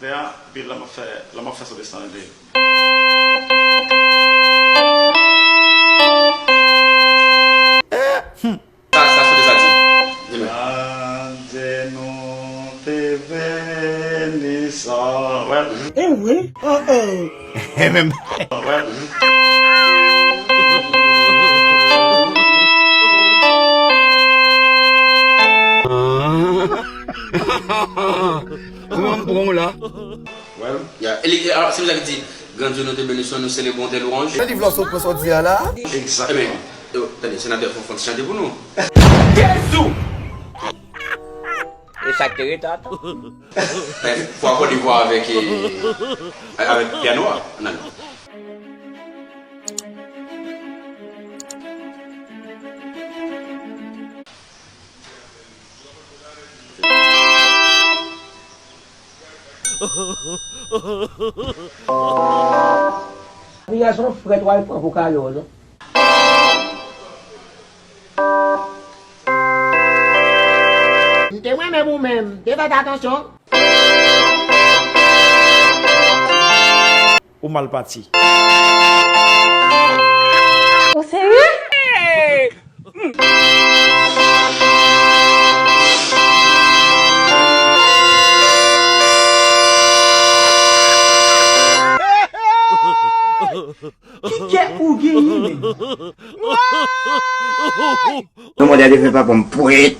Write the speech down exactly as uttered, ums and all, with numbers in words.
Epi la m ap fè, la m ap fè sante sa, tande. Sa, sa sante sa di. Di mwen. Bondye nou te beni sa. Wè. E wi. Oh, oh. E menm. Wè. Ou menm pran w la. Well, yeah. E li, e, alò, se sa ki di, Gran Dye nou te beni sou nou, selebre w, te lwanj. Nan liv la, w sot pran sa w di a la? Exactement. Ebyen, yo, tande, senatè Fonfon ti chante pou nou. Jezi! E sa k te rete atann. Men, fò akòde vwa avèk, e, avèk pyano a. Ann ale. Ti gason frèt w al pran pou kado w non. M te renmen w menm, te fè atansyon. Ou mal pati. Ou serye? Ki kè ou genyen menm? Nou mande a defen papa m pwet.